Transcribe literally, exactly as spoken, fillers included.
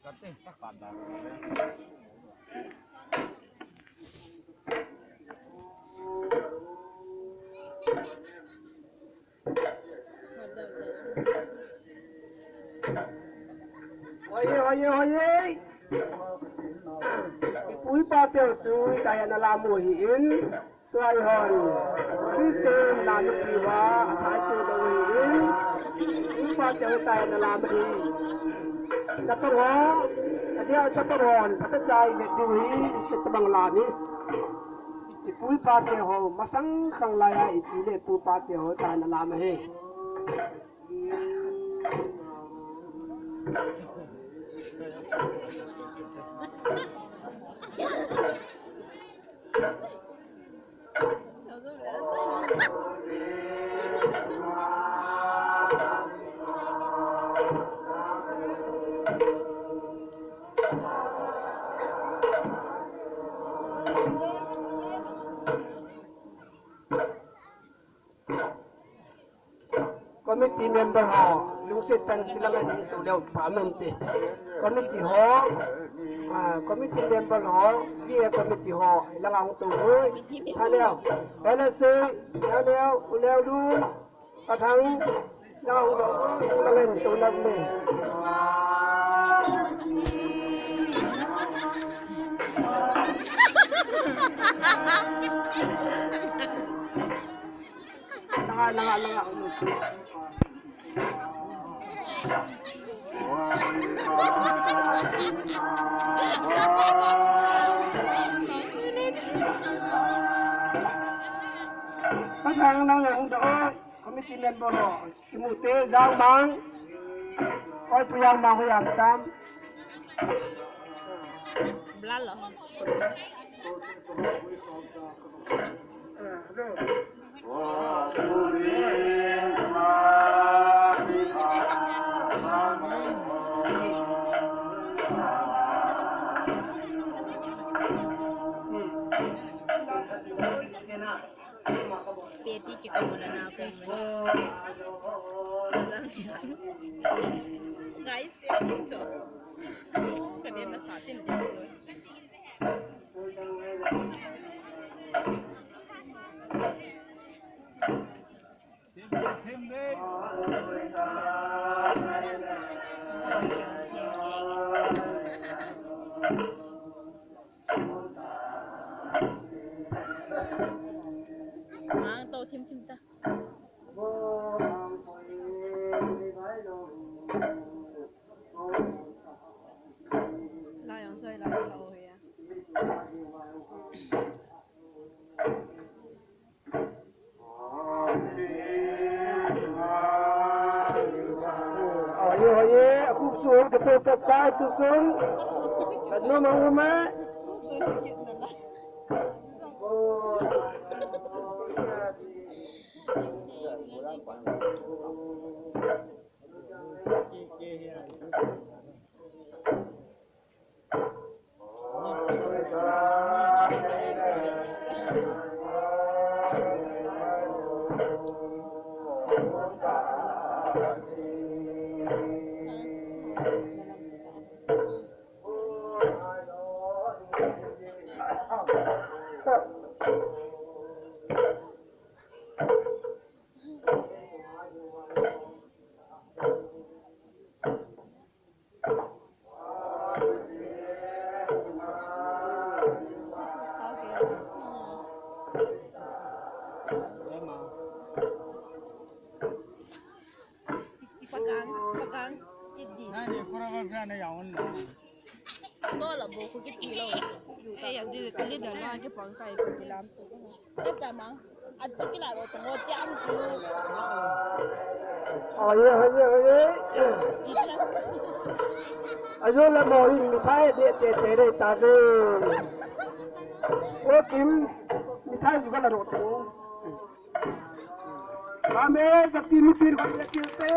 Hoiye, hoiye, hoiye. Ipu ipa teu chu itai ana lam u ahin. Tua ihon Christian lam itiuva athai tou lou ahin. Ipu ipa teu itai ana lam ahi. Chapang ho, adia chapang hon, phatah chai ve diu ahi, itabang lam hi. Ipu ipa teho, masang khang laiya ipi le ipu ipa teho, itai ana lam ahi. Committee member ho, lungset tah in chilang a ding tou leu pha nom te. Committee ho, ah, committee member ho, V A committee ho, ilang a hung tou hoi. Hello, hello, say, hello, uleu lu, pathang, ilang a hung tou, ilang a hung tou leu le. Langa, langa, langa. Pasang nang yang doh, committee member ho. Kimu te, Jangmang. Oi, Pu Jangmang, ho jam tam. Bla lo. Peti kita mula na ako. Guys, so, kanina sa atin. Ang to, chim, chim ta. Lai ang choi lai la o he ya. Hoye, hoye, akhup suhol kate chat tai tu chung. Kanu ma uma. Pakang, pakang, eat this. Nani, pura ba pura na yaun na. So la bo ko kiti lo. Eh, ya di ka leader ma ke pang kai ko kilam. Ata ma. Achu kila ro to ngo cham chu. Oye, oye, oye. Jitra. Ajo la mo in mithai de te te re ta ve. O Kim, mithai ju kala ro to. Mame, japi mi pir ko te te.